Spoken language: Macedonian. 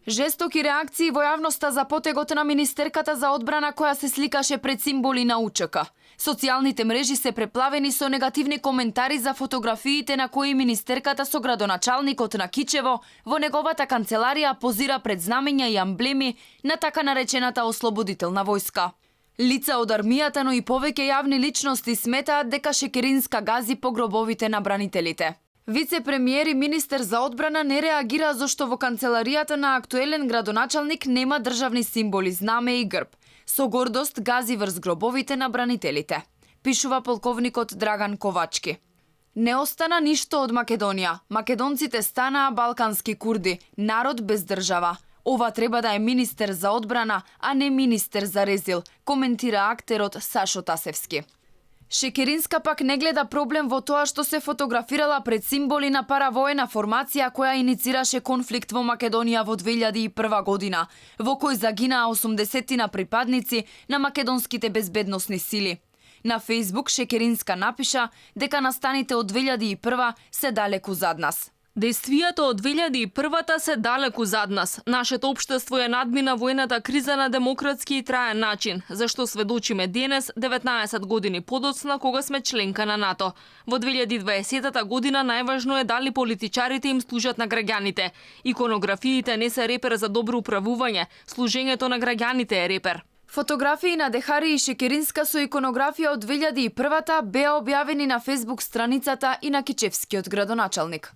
Жестоки реакции во јавноста за потегот на министерката за одбрана која се сликаше пред символи на УЧК. Социјалните мрежи се преплавени со негативни коментари за фотографиите на кои министерката со градоначалникот на Кичево во неговата канцеларија позира пред знамења и амблеми на така наречената ослободителна војска. Лица од армијата, но и повеќе јавни личности сметаат дека Шекеринска гази по гробовите на бранителите. Вице-премиер и министер за одбрана не реагира зашто во канцеларијата на актуелен градоначалник нема државни символи, знаме и грб. Со гордост гази врз гробовите на бранителите, пишува полковникот Драган Ковачки. Не остана ништо од Македонија. Македонците станаа балкански курди, народ без држава. Ова треба да е министер за одбрана, а не министер за резил, коментира актерот Сашо Тасевски. Шекеринска пак не гледа проблем во тоа што се фотографирала пред символи на паравоена формација која иницираше конфликт во Македонија во 2001 година, во кој загинаа 80 припадници на македонските безбедносни сили. На Фејсбук Шекеринска напиша дека настаните од 2001 се далеку зад нас. Действијата од 2001-та се далеку зад нас. Нашето општество е надмина војната криза на демократски и траен начин, зашто сведочиме денес, 19 години подоцна, кога сме членка на НАТО. Во 2020 година најважно е дали политичарите им служат на граѓаните. Иконографиите не се репер за добро управување, служењето на граѓаните е репер. Фотографии на Дехари и Шекеринска со иконографија од 2001-та беа објавени на Фејсбук страницата и на кичевскиот градоначалник.